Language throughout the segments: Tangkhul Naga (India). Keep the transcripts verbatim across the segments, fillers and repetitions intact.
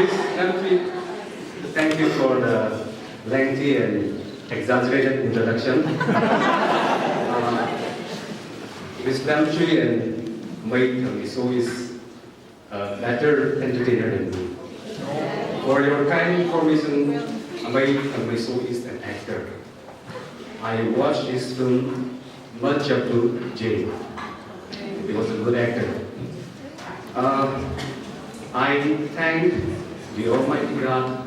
Miss Lamtui, thank you for the lengthy and exaggerated introduction. Uh, Miss Lamtui and Amei Thangmeiso is a better entertainer than me. For your kind information, Amei Thangmeiso is an actor. I watched his film Machapu J. He was a good actor. Uh, I thank the Almighty God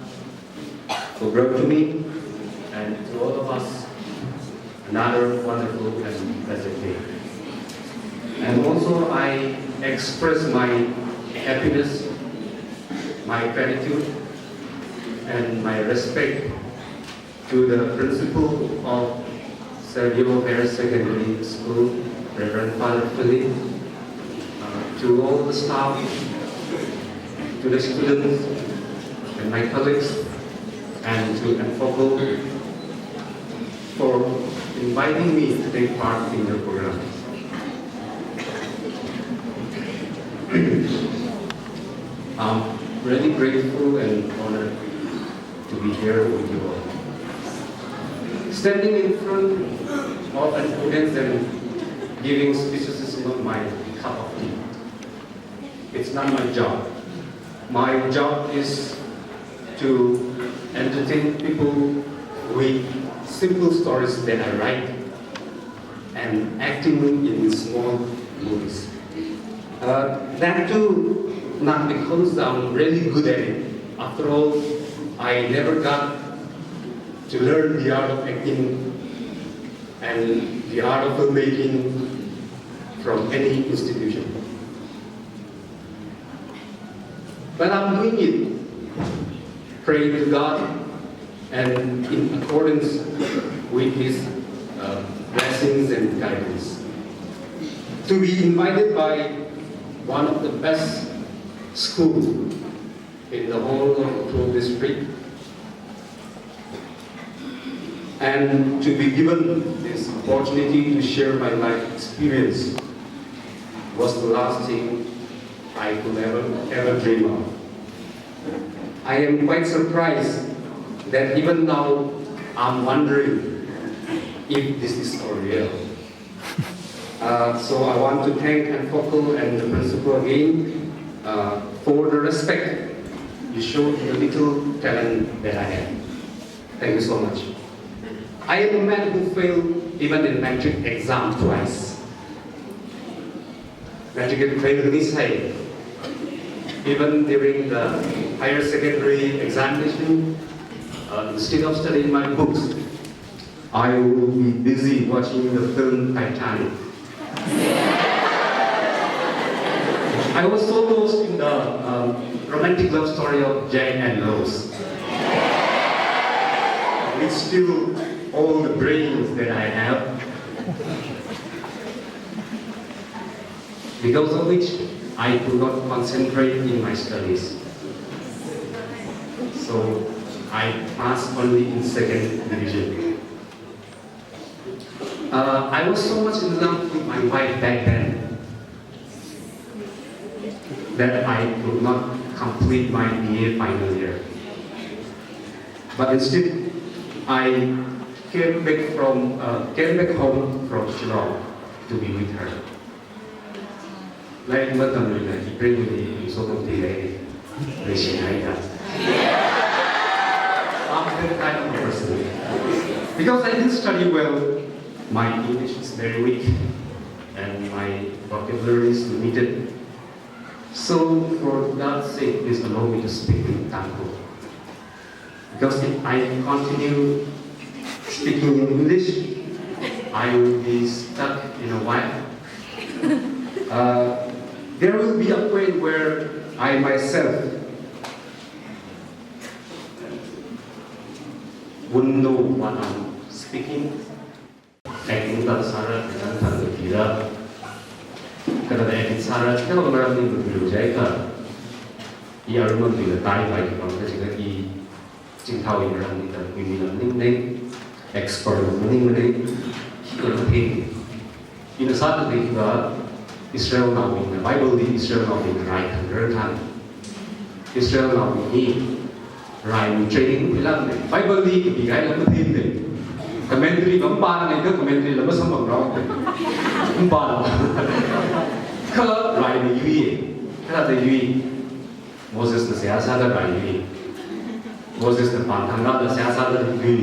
who brought to me and to all of us another wonderful and blessed day. And also, I express my happiness, my gratitude, and my respect to the principal of Sergio Higher Secondary School, Reverend Father Philip, uh, to all the staff, to the students and my colleagues, and to Enfocal for inviting me to take part in the program. I'm really grateful and honored to be here with you all. Standing in front of an audience and giving speeches is not my cup of tea. It's not my job. My job is to entertain people with simple stories that I write and acting in small movies. Uh, that too, not because I'm really good at it. After all, I never got to learn the art of acting and the art of filmmaking from any institution. But I'm doing it, praying to God and in accordance with His uh, blessings and guidance. To be invited by one of the best schools in the whole of Ukhrul district and to be given this opportunity to share my life experience was the last thing I could ever, ever dream of. I am quite surprised that even now I'm wondering if this is for real. Uh, so I want to thank Enfocal and the principal again uh, for the respect you showed the little talent that I have. Thank you so much. I am a man who failed even in matric exam twice. Matric fail ni sai. Even during the higher secondary examination, uh, instead of studying my books, I will be busy watching the film Titanic. I was so lost in the um, romantic love story of Jack and Rose. With still all the brains that I have. Because of which, I could not concentrate in my studies. So, I passed only in second division. Uh, I was so much in love with my wife back then that I could not complete my B A final year. But instead, I came back from uh, came back home from Shillong to be with her. Lairik matamluida ipreivali sokhami lei, leishihaida. I'm that kind of a person. Because I didn't study well, my English is very weak, and my vocabulary is limited. So, for God's sake, please allow me to speak in Tangkhul. Because if I continue speaking in English, I will be stuck in a while. Uh, there will be a point where I myself wouldn't know what I'm speaking. Acting tamsāra, acting tamkhuira. Kada acting sāra, kada maramli maphilu jiakha. I arumang bila tai pai ki pang ka jiakha i chingthao i maramli tamkhuimila maningnei, expert maningmanei, khi kala thei. Ina sāda dei kha Israelnaobingna, Bible li Israelnaobingna rai khangarar than. Israelnaobing hi raimi training pheilākne. Bible li kapikahai lam matheimane. Commentary va mapāngaida commentary lam masamphang rao. Mapānao. Kha raimi yuiye. Kathāda yui? Mosesna seihā sāda rai yui. Mosesna pāng thang rāda seihā sāda yui.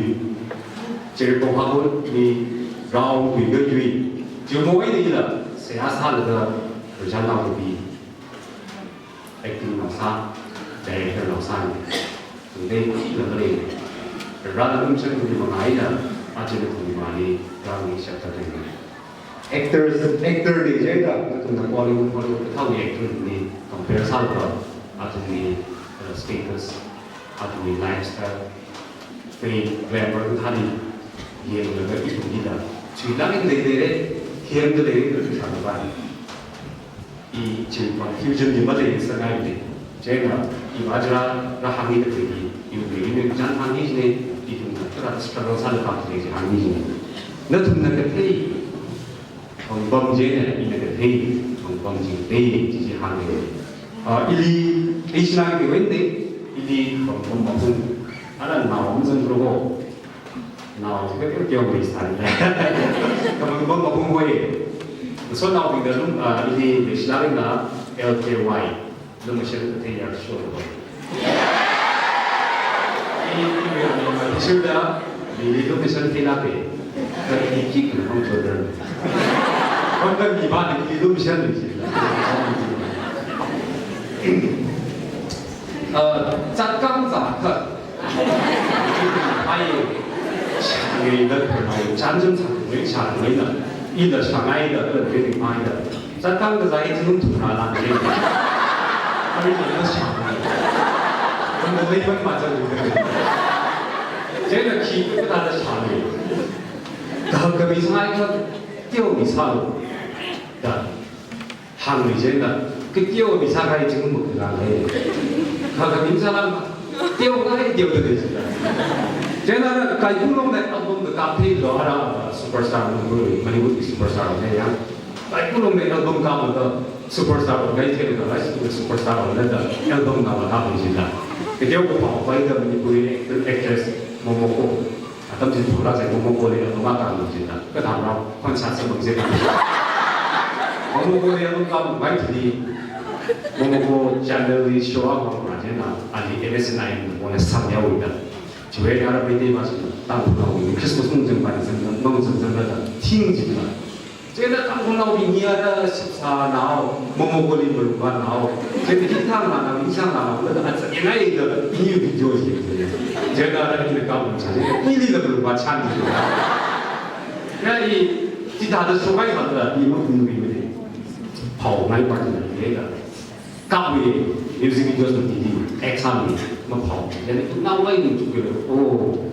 Jericho hakhon mi rao yuiga yui. Chiwui eina ila seihā sālaga Rajanao kapi. Acting nao sā, director nao sāne. Tungdei khuilaga lei. Rāda lumashan khuimangaiya, aja nathumli rāmi shapta tungdei. Actors, actor li jida, nathumna Bollywood, Hollywood kathāwui actor li compare sālaga, athumwui, uh, status, athumwui lifestyle, fame, glamour kathāli yanglaga ithumlila chuilāk eina leilei, themda leilei, kathāda shālaga. I chi confusion li maleisāngaile. Chieina, iva chara rāhāngmi kathei hi, iwui mirin chān hāngmi chine, ithumna kathāda struggle sālaga kathei chi hāngmi chine. Nathumna kathei, phaningbam chine, ina kathei, phaningbam chi kathei, chi chi hānge. Ah, ili, ili shinā kathei wende, ili phaningbam mahung, ala nao mazang roko. Nao, tika tika kyo mei san. Kamu bang mahung wei. So nao bing da lum, ah, ili de shilari na L K Y. Lum shen ka te ya sho lo. Ini, ini, ini, ini, shu da, ili lum shen te na pe. Ka ini ki kun hong cho da. Hong da mi ba ni ili lum shen ni. Ah, zat kang za ka. Ai, shāngaida khanao, chānjam chāngai, shāngaida, ida shāngaida, kala kani maida. Zatkang kazā i chilung thumra langli. Ari na shāngai. Kanda leiban ma chāngai. Chieina khi kathāda shāngai. Kahak kami sāngai kha, teomi sālu. Da. Hāngmi chieina, kateomi sākahai chingmuk ngalei. Kha kami sālam, teongai teoda lei chieina. Chieina kaikulongna album da kaptheilu ara superstar Manipur, Manipurwui superstar ne ya. Kaikulongna album kaplaga superstar ngai theilaga, rai superstar nada album kapla kaphei chieina. Kateo kaphā paida Manipuri actor, actress Momoko. Atam chi thura sai Momokoli album akam chieina. Kathāda rao, concert samphang chieina. Momokoli album akam bai thili. Momoko channel li show up akam chieina. Ali M S nine mo na samya wida. Chiwui ara bai de ma chieina. Tangkhulnaowui Christmas mung jang bai jang, mung jang jang da. Thing chieina. Chieina Tangkhulnaobing hi ara sipsānao, Momokoli malungvānao. Chieina hithānao, hithānao, da da atsa ngai da ini video chi. Chieina ara ini ka mun cha, ini li da malungvā chan. Ya i, chithāda shokai hāngda, i makhun ri mene. Phaongai part na, ye da. Kapwui, music videos na titi, exam ni, maphao. Chieina, naongai ningchuk kilo, oh.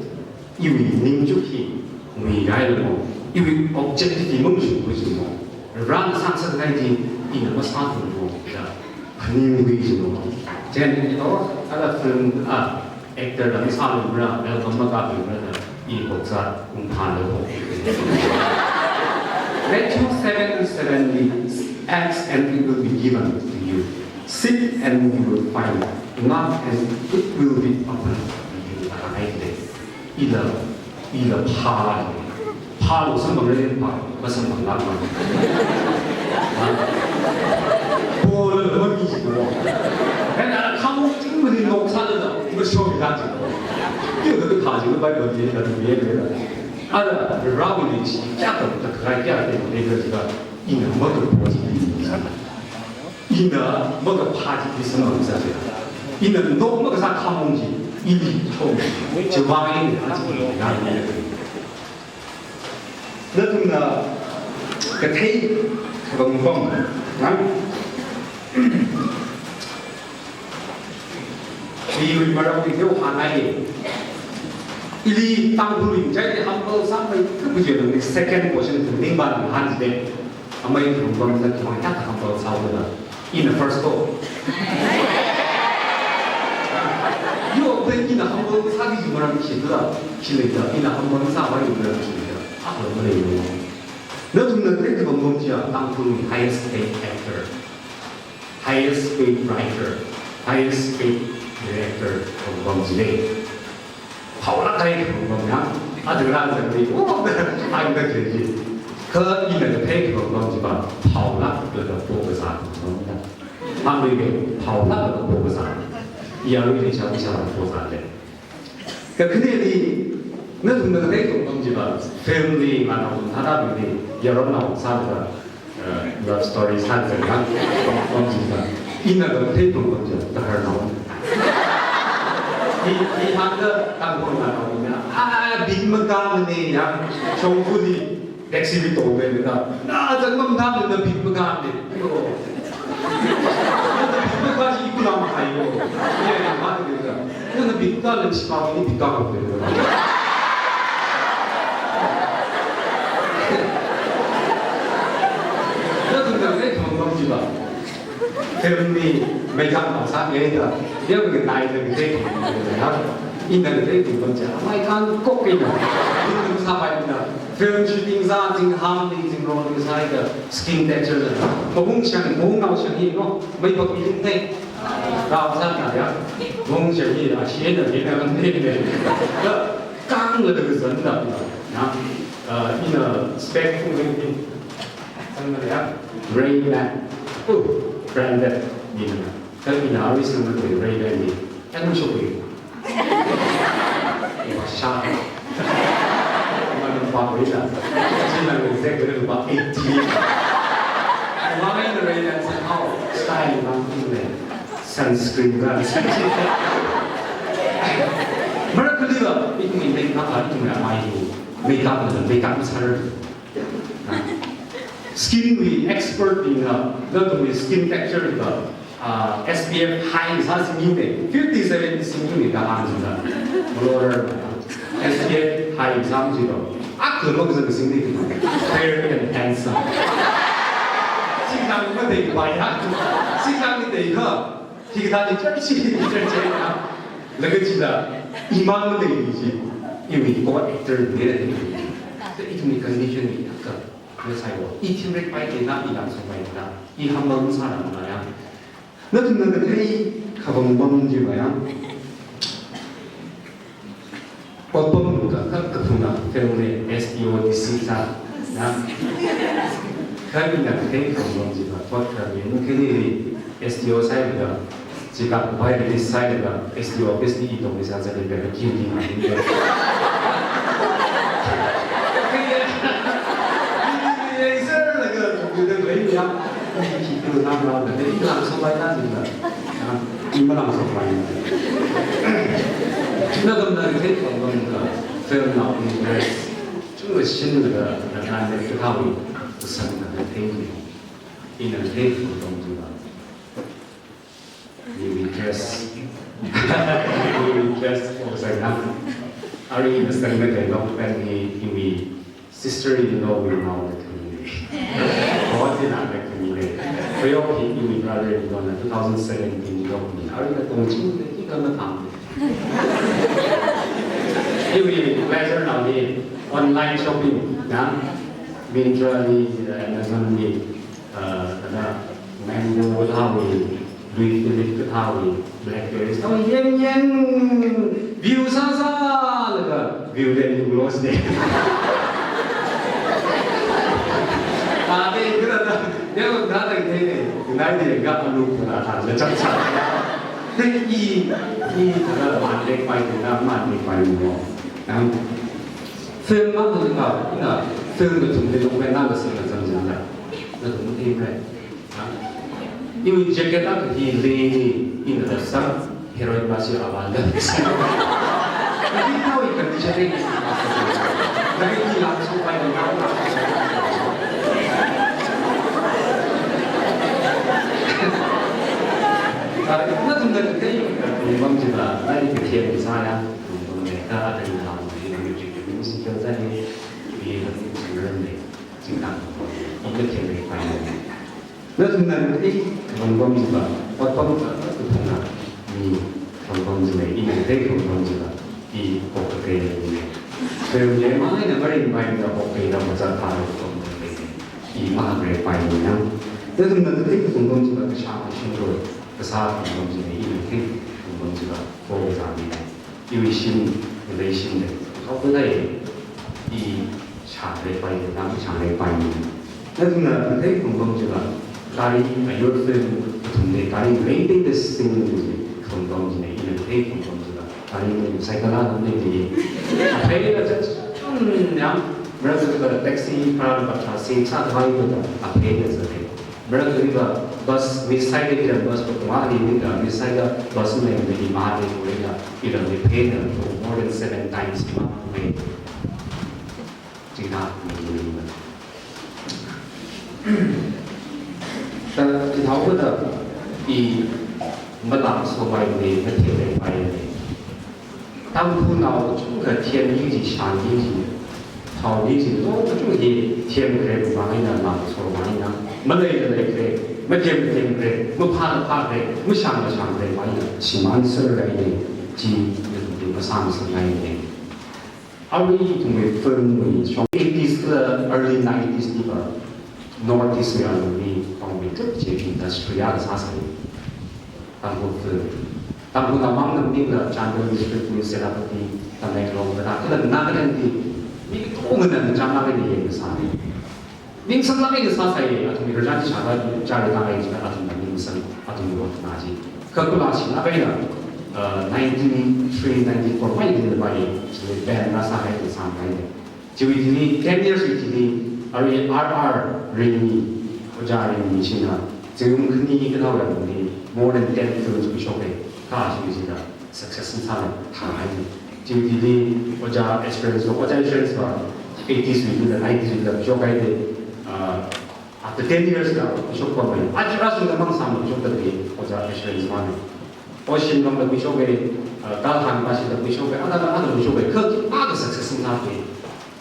Iwui ningchuk hi, muigailo mo, iwui objective hi mashungkhui chi mo, rāngasangsakngai chi, ina masāthung mo, da, phaningkhui chi mo. Chieina, you know, ala film, ah, actor la masālumara, album makaphālumara, da, i boksa, ungphālo ho. Matthew seven seven li, "Ask and it will be given to you. Seek and you will find. Knock and it will be opened to you." Ila, ila phā, phālo samphang ren phā, masamphang lākma. Ha? Pola lama mi si ko. Kan ala khamong chingmani nok sāda, mashomi lākchi ko. Yo da kaji Bible ni da mi ye da. Ala Bible ni chi kya ka, ka kya ka, ka ka, ina makapo chi. Ina makaphā chi samphang sāse. Ina nok makasā khamong chi, ili chong. Chiwui eina aja ngai. Nathumna kathei kavang pam. Ha? Iwui maram ni teo hāngai. Ili Tangkhulwui chai ni humble sāpai kapu je ni second portion tu ning ban han de. Amei thong bang na kong tak humble sāo da. In the first go. Yo, then ina humble sāki ju maram shi da. Shi le da, ina humble sāpai ju maram shi da. Apa le yo. Nathumna kathei kavang pam chia Tangkhulwui highest paid actor. Highest paid writer, highest paid director khavang chi lei. Phaolāk kahai khavang ya. Adara zangli, oh, ai da ke ji. Kha ina kathei khavang chi pa, phaolāklaga po kazā khavang da. Hāngluike, phaolāklaga po kazā. Yarui lei shang sha po zā lei. Kakhaneli, nathumna kathei khavang chi pa, film li, nganao thāda bingli, yaronao sālaga, uh, love story sālaga, khavang chi pa. Ina kathei khavang chi, Taharnao. Hi, hi hāngda, Tangkhul nganao ya. Ah, bit makāmane ya, shongfali. Taxi li tongda leida, na zangmamda leida bit makāmane. Ayo. Nana bit makā chi iku lam hai yo. Ye, ye, ma leida. Nana bit makā lam shi pa ni bit makā ko leida. Nathumna kathei khavang chi pa. Film li makeup sāngaida, yāng nganai da kathei khavang chi pa. Ina kathei khavang chi, amai kan kok ina. Ina sāpai ina. Film shooting zā, zingham li, zingrong li sāhaida, skin texture la. Mahung shang, mahungnao shang hi no, mei pak mi lung thei. Rao sāna ya. Mahung shang hi, a shi na, hi na, hi na. Ka, kang la da zan da. Na, uh, ina spec ku ni. Zan da ya. Ray-Ban. Oh, branded. Ni na. Kha ina arui sangda Ray-Ban ni. Kha nang shok ni. Sha. Mana pa ko ina. China exact level pa eighty. Why the Ray-Ban somehow? Style mang ting le. Sunscreen ka. Mara kuli ba, iku makeup ka, iku mai mai. Makeup na, makeup sāra. Skin wui expert bingna, nathumwui skin texture ka, ah, S P F high sāsingmine, fifty seven singmine da hāngda. Malor, S P F high sāsingmine. Akha mak sāsingmine, fair and handsome. Singna ma dei ba ya. Singna ni dei ka. Hikathā ni church, church ya. Laga chila, iman ma dei chi. Iwui co-actor ni dei. Ithumwui condition ni ya ka. Masai wo, i thimrekpai thei na, i lamsokpai thei na, i humble sāna na ya. Nathumna kathei khavang pam chi pa ya. Otpam ka, ka, kathumna, film li S T O D C sā, na. Kha ina kathei khavang pam chi pa, thot kha mi, mukhe ni, S T O sālaga, chikap bai release sālaga, S T O office li itong ni sāsa ni bela kiu ni ma ni. Ni, ni, ni, sir, laga, computer lei ya. Ni kiu na ma na, ni lamsokpai na ni na. Ah, ima lamsokpai na. Nathumna kathei khavang pam ka, film nao ni dress. Chungla shinlaga, na kan ni kathāwui, sangda kathei ni. Ina kathei khavang pam chi pa. Iwui dress. Iwui dress, oh, sai na. Arui ina sangda kailok pen hi, iwui sister-in-law wui nao na kami le. Brother-in-law na kami le. Payok hi iwui brother-in-law na two thousand seventeen yokmi. Arui na tongching le, ika mathang le. Iwui blazer nao hi online shopping na. Myntra li, Amazon li. Ah, kathā Mango kathāwui, Louis Philippe kathāwui, Blackberry, oh, yang yang, view sāsālaga, view le ni loss ne. Ah, de, kathā, de, kathā de, de, de, nai de, ga alu kathā, kathā, le chap chap. De, i, i, kathā, man de, pai, kathā, man de, pai, mo. Nang, film ma, kathā, ina, film kathum de, lo, na, na, sing, na, chang, chang, na. Nathum thei mei. Ha? Iwui jacket akha hi lei ni, ina da sang, heroin masi awan da. Hi tawui condition ni. Nai hi lamsokpai na. Ah, nathumna kathei khavang pam chi pa, nai kathei sāya, khavang pam le, ka, ka, ka, musical sāya, hi, hi, hi, hi. Chingtang, ina themlei pai. Nathumna kathei khavang pam chi pa, otpam ka, kathumna, mi khavang pam chi lei, ina kathei khavang pam chi pa, i kok kathei lei. Film le, ma ina maringpai na kok kathei na macha thā khavang pam lei. I ma hak lei pai ni na. Nathumna kathei khavang pam chi pa, kashā kashing roi. Kasā phungpam china, ina thei phungpam chila, for example, iwui shim, relation le, how could I, i shānglei pai, nang shānglei pai. Nathumna thei phungpam chila, gari, ayur film, kathum le, gari, latest thing le, phungpam china, ina thei phungpam chila, gari le, cycle la le, le, le. Aphei la, chachun yang, mara ka taxi, para, para, se, sa, thai, ko, aphei la, sa, thei. Mara kariba bus, mi side kira bus pa kuma ni ni da, mi side bus mai ni ni ma ni ko ni da, ira ni pay na for more than seven times ma mai. China ni ni ni. Ta ki thao ko da i malam so mai ni, mathei mai ni. Tangkhulnao kachungkha themli chi, shānli chi, thaoli chi, lo kachungkha hi themkhalei vang eina, lam sor vang eina, maleila leikhalei, mathem mathem khalei, maphāla phākhalei, mashāngla shāngkhalei vang eina, shimānserlei ni, chi, ni, ni, masāmasangai ni. Arui ithumwui film wui shong eighties la early nineties li va, North East wui alungli, Tangkhul mi tup chi industry akha sāsai. Tangkhul film. Tangkhul amang nam ningla Chandel district wui Senapati, Tamenglong, kala kala Nagaland li mi katongana chānglāk eina yangkasā ni. Ningsanglāk eina sāsai, athumwui rajat shāda, chāri tāngai china athumna ningsang, athumwui rot na chi. Kha kula shilāk eina, uh, ninety-three, ninety-four mai dila bai, chili ban la sāhai, sāhai. Chiwui thili, ten years wui thili, arui R R Ringmi, Ojā Ringmi china, zingkum khani kathā wui alungli, more than ten films khuishokka, kha chiwui thila success masāla thāhai ni. Chiwui thili, Ojā Assurance, Ojā Assurance va, eighties wui thila, nineties wui thila khuishokhaida, uh, after ten years la khuishokpamhai. Aja rāshungda mang sāma khuishokda Ojā Assurance va ni. Ocean Lam la khuishokka, uh, Kalhan Bashi la khuishokka, ada ada khuishokka, kha, kha success masāka.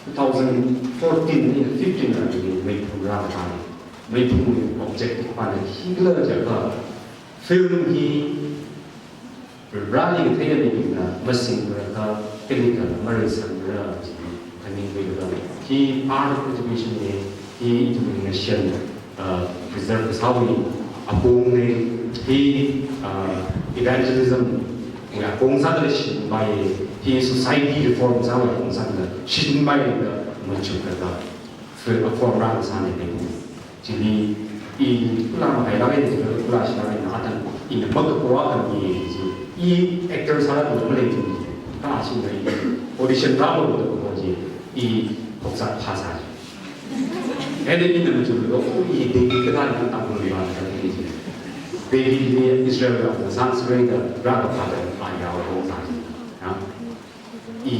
Two thousand fourteen ni fifteen la ni Meiphung rākahai. Meiphungwui objective pa na hila jiakha film hi rāli kathei ni bingna masingra kha, kali kha mareisangra chi khaning khuilaga. Hi part of education ni, hi education, uh, preserve kasāwui apong ni, hi, uh, evangelism wui apong sāda shimān, hi society reform sāwui apong sāda shimānlaga machuklaga, film form rāngasakni. Chili i kula mahailāk eina, chili kula shilāk eina, atan ina makapo akha ni chi, i actor sālaga malei chi, kha shina i audition rālu da ko chi, i phokzat phāsā chi. Ene ina machuklu, o, i David kathā ni Tangkhul ni va na chi. David ni Israel va na sang srei da rākaphā da a yao ko sā chi. Ha? I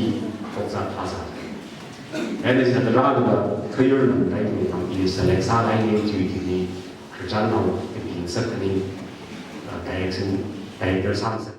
phokzat phāsā. Ene sā da rālaga khayur nam dai ni, i select sālaga ni, chiwui thili, Christian nao, i ping sākani, uh, direction, director sāngasā.